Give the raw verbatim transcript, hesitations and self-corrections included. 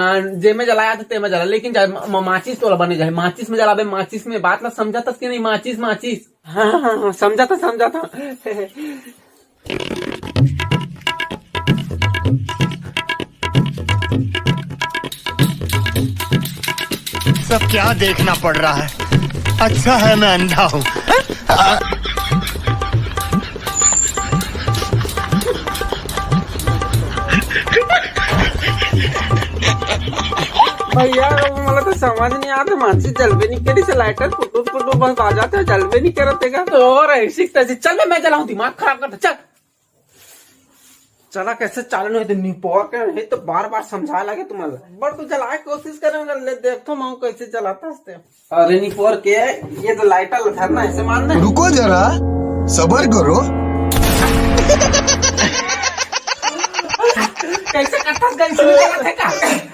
हाँ, जेमे जलाया था तेमे जला, लेकिन जा, म-, म-, माचिस तोला बने जाए, माचिस में जलाबे, माचिस में। बात ला समझातस कि नहीं? माचिस, माचिस। हाँ, हाँ, हाँ, समझाता, समझाता। सब क्या देखना पड़ रहा है? अच्छा है मैं अंधा हूँ। भैया, मोला तो समझ नहीं आते, माचिस जलबे नहीं करी से, लाइटर पुटुर पुटुर बस बाजाते, जलबे नहीं करत तेगा। और ऐसी तैसी, चल बे, मैं जलाऊं, दिमाग खराब करता, चल। चला, कैसे चालू नहीं तो निपोर के नहीं तो बार बार समझा लगे तुम्हारे। बड़ तू जलाए कोशिश करे, मगर ले देख तो मैं कैसे जलाता हस्ते। अरे निपोर के, ये तो लाइटर ला धरना ऐसे मारना है। रुको जरा, सबर करो। कैसे करता है, कैसे नहीं करता है का?